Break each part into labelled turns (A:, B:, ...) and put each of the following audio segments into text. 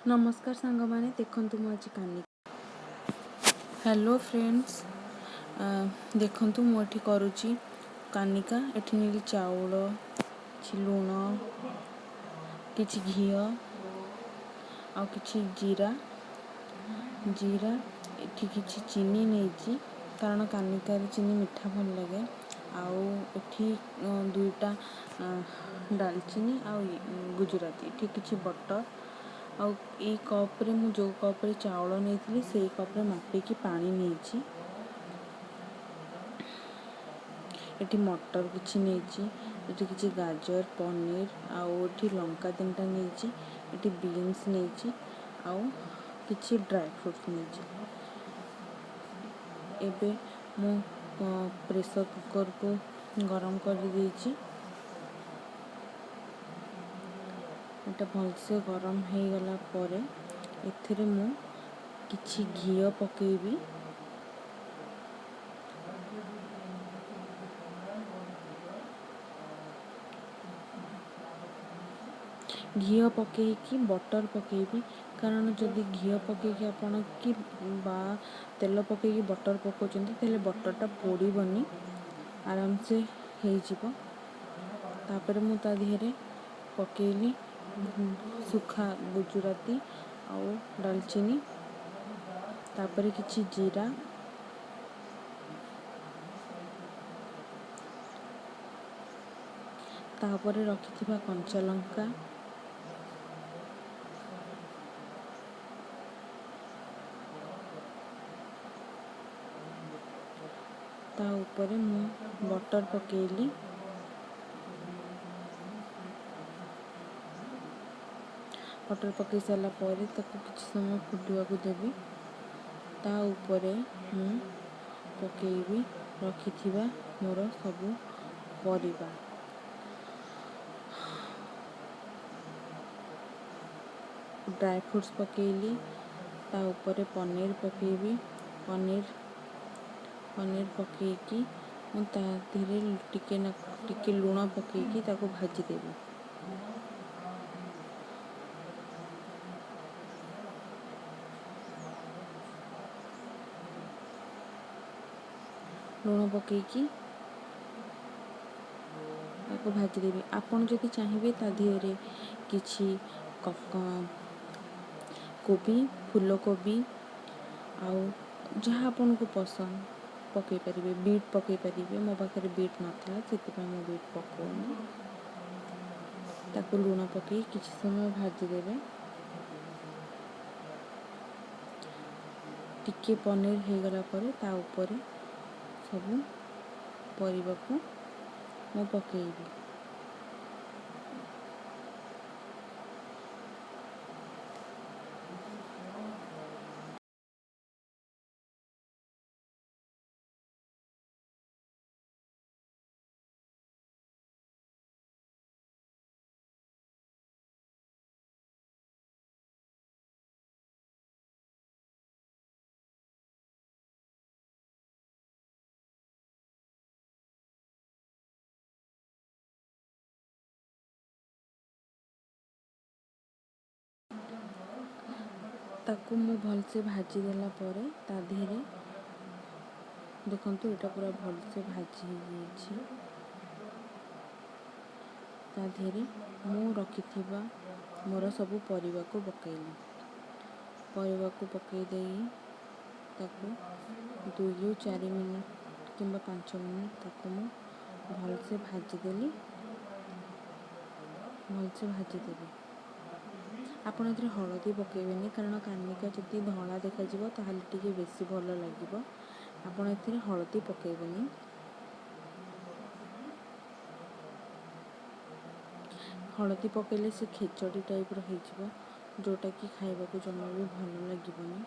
A: ନମସ୍କାର ସାଙ୍ଗମାନେ, ଦେଖନ୍ତୁ ମୁଁ ଆଜି କାନି ହ୍ୟାଲୋ ଫ୍ରେଣ୍ଡସ୍, ଦେଖନ୍ତୁ ମୁଁ ଏଠି କରୁଛି କାନିକା। ଏଠି ନେଲି ଚାଉଳ, କିଛି ଲୁଣ, କିଛି ଘିଅ ଆଉ କିଛି ଜିରା। ଏଠି କିଛି ଚିନି ନେଇଛି, କାରଣ କାନିକାରେ ଚିନି ମିଠା ଭଲ ଲାଗେ। ଆଉ ଏଠି ଦୁଇଟା ଡାଲଚିନି ଆଉ ଗୁଜୁରାତି, ଏଠି କିଛି ବଟର୍। ଆଉ ଏଇ କପ୍ରେ ମୁଁ ଯେଉଁ କପ୍ରେ ଚାଉଳ ନେଇଥିଲି ସେଇ କପ୍ରେ ମାପିକି ପାଣି ନେଇଛି। ଏଠି ମଟର କିଛି ନେଇଛି, ଏଠି କିଛି ଗାଜର, ପନିର ଆଉ ଏଠି ଲଙ୍କା 3ଟା ନେଇଛି, ଏଠି ବିନ୍ସ ନେଇଛି ଆଉ କିଛି ଡ୍ରାଏ ଫ୍ରୁଟ୍ସ ନେଇଛି। ଏବେ ମୁଁ ପ୍ରେସର୍ କୁକର୍କୁ ଗରମ କରିଦେଇଛି। ଏଇଟା ଭଲସେ ଗରମ ହେଇଗଲା ପରେ ଏଥିରେ ମୁଁ କିଛି ଘିଅ ପକେଇବି। ଘିଅ ପକେଇକି ବଟର୍ ପକେଇବି, କାରଣ ଯଦି ଘିଅ ପକେଇକି ଆପଣ କି ବା ତେଲ ପକେଇକି ବଟର୍ ପକାଉଛନ୍ତି ତାହେଲେ ବଟର୍ଟା ପୋଡ଼ିବନି, ଆରାମସେ ହେଇଯିବ। ତାପରେ ମୁଁ ତା ଦେହରେ ପକେଇଲି ଶୁଖା ଗୁଜୁରାତି ଆଉ ଡାଲଚିନି, ତାପରେ କିଛି ଜିରା, ତାପରେ ରଖିଥିବା କଞ୍ଚା ଲଙ୍କା, ତା ଉପରେ ମୁଁ ବଟର୍ ପକେଇଲି। ବଟର୍ ପକେଇ ସାରିଲା ପରେ ତାକୁ କିଛି ସମୟ ଫୁଟିବାକୁ ଦେବି। ତା ଉପରେ ମୁଁ ପକେଇବି ରଖିଥିବା ମୋର ସବୁ ପରିବା। ଡ୍ରାଏ ଫ୍ରୁଟ୍ସ ପକେଇଲି, ତା ଉପରେ ପନିର ପକେଇବି। ପନିର ପକେଇକି ମୁଁ ତା ଦେହରେ ଟିକେ ନା ଟିକେ ଲୁଣ ପକେଇକି ତାକୁ ଭାଜିଦେବି। ଲୁଣ ପକେଇକି ତାକୁ ଭାଜିଦେବି। ଆପଣ ଯଦି ଚାହିଁବେ ତା ଦେହରେ କିଛି କୋବି, ଫୁଲକୋବି ଆଉ ଯାହା ଆପଣଙ୍କୁ ପସନ୍ଦ ପକେଇ ପାରିବେ। ବିଟ୍ ପକେଇ ପାରିବେ। ମୋ ପାଖରେ ବିଟ୍ ନଥିଲା, ସେଥିପାଇଁ ମୁଁ ବିଟ୍ ପକଉନି। ତାକୁ ଲୁଣ ପକେଇ କିଛି ସମୟ ଭାଜିଦେବେ। ଟିକେ ପନିର ହେଇଗଲା ପରେ ତା ଉପରେ ସବୁ ପରିବାକୁ ମୁଁ ପକେଇବି। ତାକୁ ମୁଁ ଭଲସେ ଭାଜିଦେଲା ପରେ ତା ଦେହରେ ଦେଖନ୍ତୁ ଏଇଟା ପୁରା ଭଲସେ ଭାଜି ହେଇଯାଇଛି। ତା ଦେହରେ ମୁଁ ରଖିଥିବା ମୋର ସବୁ ପରିବାକୁ ପକେଇଲି। ପରିବାକୁ ପକେଇ ଦେଇ ତାକୁ 2ରୁ 4 ମିନିଟ୍ କିମ୍ବା 5 ମିନିଟ୍ ତାକୁ ମୁଁ ଭଲସେ ଭାଜିଦେଲି। ଭଲସେ ଭାଜିଦେବି। ଆପଣ ଏଥିରେ ହଳଦୀ ପକେଇବେନି, କାରଣ କାନିକା ଯଦି ଧଳା ଦେଖାଯିବ ତାହେଲେ ଟିକେ ବେଶୀ ଭଲ ଲାଗିବ। ଆପଣ ଏଥିରେ ହଳଦୀ ପକେଇବେନି। ହଳଦୀ ପକେଇଲେ ସେ ଖେଚଡ଼ି ଟାଇପ୍ର ହେଇଯିବ, ଯେଉଁଟାକି ଖାଇବାକୁ ଜମା ବି ଭଲ ଲାଗିବନି।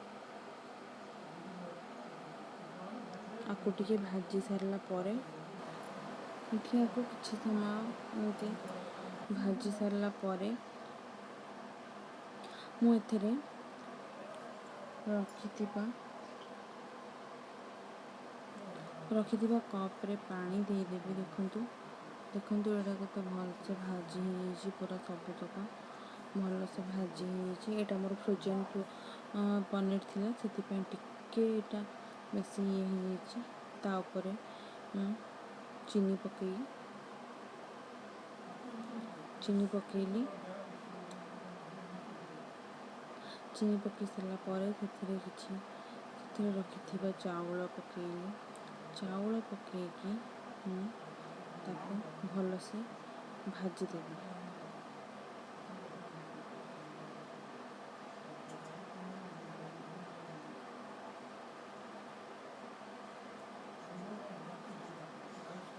A: ଆକୁ ଟିକେ ଭାଜି ସାରିଲା ପରେ ଏଠି ଆକୁ କିଛି ସମୟ ଏମିତି ଭାଜି ସାରିଲା ପରେ ମୁଁ ଏଥିରେ ରଖିଥିବା କପ୍ରେ ପାଣି ଦେଇଦେବି। ଦେଖନ୍ତୁ ଏଇଟା କେତେ ଭଲସେ ଭାଜି ହେଇଯାଇଛି ପୁରା ସବୁତକ। ଭଲସେ ଭାଜି ହେଇଯାଇଛି। ଏଇଟା ମୋର ଫ୍ରୋଜେନ୍ ପନିର ଥିଲା, ସେଥିପାଇଁ ଟିକେ ଏଇଟା ବେଶୀ ଇଏ ହେଇଯାଇଛି। ତା ଉପରେ ମୁଁ ଚିନି ପକେଇ ଚିନି ପକେଇଲି। ଚିନି ପକେଇ ସାରିଲା ପରେ ସେଥିରେ କିଛି ସେଥିରେ ରଖିଥିବା ଚାଉଳ ପକେଇଲି। ଚାଉଳ ପକେଇକି ମୁଁ ତାକୁ ଭଲସେ ଭାଜିଦେବି।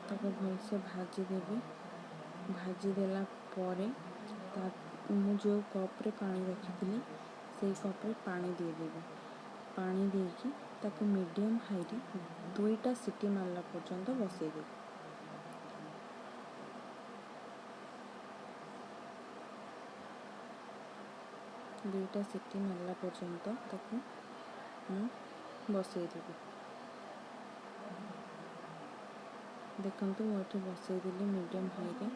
A: ତାକୁ ଭଲସେ ଭାଜିଦେବି। ଭାଜିଦେଲା ପରେ ତା ମୁଁ ଯେଉଁ କପ୍ରେ ପାଣି ରଖିଥିଲି, ସେଇ କପ୍ରେ ପାଣି ଦେଇଦେବି। ପାଣି ଦେଇକି ତାକୁ ମିଡ଼ିୟମ୍ ହାଇରେ 2ଟା ସିଟି ମାରିଲା ପର୍ଯ୍ୟନ୍ତ ବସେଇଦେବି। 2ଟା ସିଟି ମାରିଲା ପର୍ଯ୍ୟନ୍ତ ତାକୁ ମୁଁ ବସେଇଦେବି। ଦେଖନ୍ତୁ, ମୁଁ ଏଠି ବସେଇଦେଲି ମିଡ଼ିୟମ୍ ହାଇରେ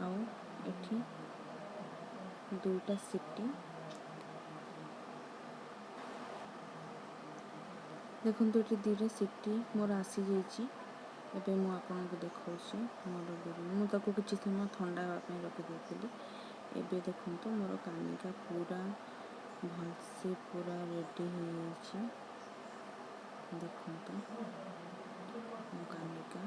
A: ଆଉ ଏଠି 2ଟା ସିଟି। ଦେଖନ୍ତୁ, ଏଠି 2ଟା ସିଟି ମୋର ଆସିଯାଇଛି। ଏବେ ମୁଁ ଆପଣଙ୍କୁ ଦେଖାଉଛି ମୋର ବିରିୟାନୀ। ମୁଁ ତାକୁ କିଛି ସମୟ ଥଣ୍ଡା ହେବା ପାଇଁ ରଖିଦେଇଥିଲି। ଏବେ ଦେଖନ୍ତୁ, ମୋର କାନିକା ପୁରା ଭଲସେ ପୁରା ରେଡ଼ି ହେଇଯାଇଛି। ଦେଖନ୍ତୁ, ମୋ କାନିକା